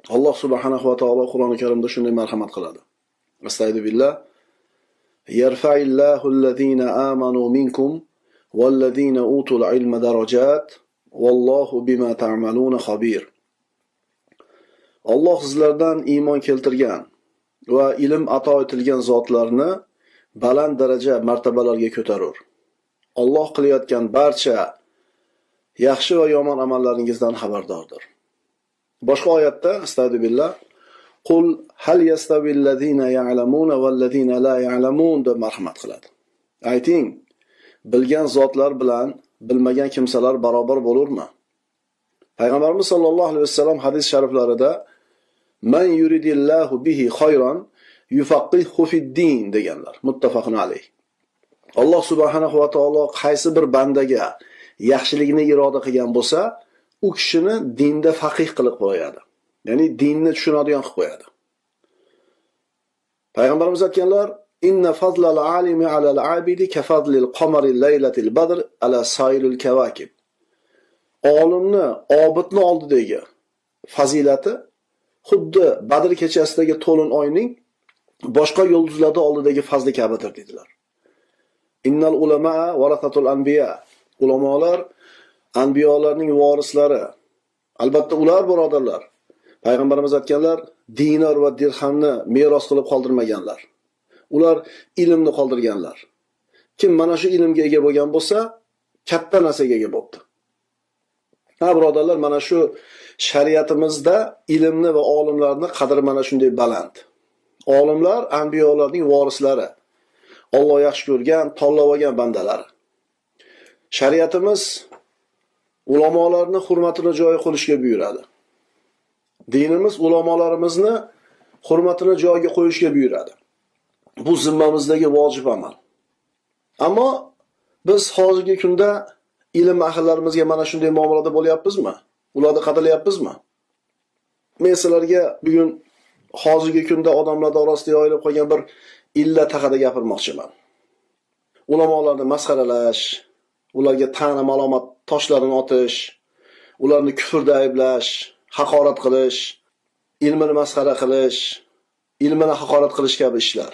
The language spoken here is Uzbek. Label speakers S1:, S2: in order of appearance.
S1: Alloh subhanahu va taolo Qur'oni Karimda shunday marhamat qiladi. Astagfiru billah. Yarfa'illahu allazina amanu minkum wallazina utul ilma darajat vallohu bima ta'maluna xabir. Alloh sizlardan iymon keltirgan va ilm ato etilgan zotlarni baland daraja martabalarga ko'tarur. Alloh qilayotgan barcha yaxshi va yomon amallaringizdan xabardordir. Boshqa oyatda astagfiru billah qul hal yastawillazina ya'lamuna vallazina la ya'lamun deb marhamat qiladi. Ayting, bilgan zotlar bilan bilmagan kimsalar barobar bo'lurmi? Payg'ambarimiz sollallohu alayhi vasallam hadis shariflarida man yuridillahu bihi khayran yufaqqihhu fid-din deganlar. Muttafaqun alayh. Alloh subhanahu va taolo qaysi bir bandaga yaxshilikni iroda qilgan bo'lsa, u kishini dinda faqih qilib qo'yadi. Ya'ni dinni tushunadigan qilib qo'yadi. Payg'ambarimiz aytganlar: "Inna fadlal alimi alal abidi ka fadlil qamari laylatil badr ala sailil kavakib." Olimni, obidni oldidagi fazilati xuddi Badr kechasidagi to'lin oyning boshqa yulduzlarning oldidagi fazli kabidir dedilar. Innal ulama varasatul anbiya. Ulamolar anbiyolarning vorislari. Albatta ular birodarlar, payg'ambarimiz aytganlar, dinor va dirhamni meros qilib qoldirmaganlar. Ular ilmni qoldirganlar. Kim mana shu ilmga ega bo'lgan bo'lsa, katta narsaga ega bo'pti. Ha birodarlar, mana shu shariatimizda ilmni va olimlarni qadri mana shunday baland. Olimlar anbiyolarning vorislari. Alloh yaxshi ko'rgan, tanlab olgan bandalari. Shariatimiz ulamolarni hurmatini joyiga qo'yishga buyuradi. Dinimiz ulamolarimizni hurmatini joyiga qo'yishga buyuradi. Bu zimmamizdagi vojib amal. Ammo biz hozirgi kunda ilm ahllarimizga mana shunday muomalada bo'lyapmizmi? Ularni qadrlayapmizmi? Men sizlarga bugun hozirgi kunda odamlar orasida yoyilib qolgan bir illat haqida gapirmoqchiman. Ulamolarni masxaralash, ularga ta'na malomat toshlarini otish, ularni kufrda ayblash, haqorat qilish, ilmini masxara qilish, ilmini haqorat qilish kabi ishlar.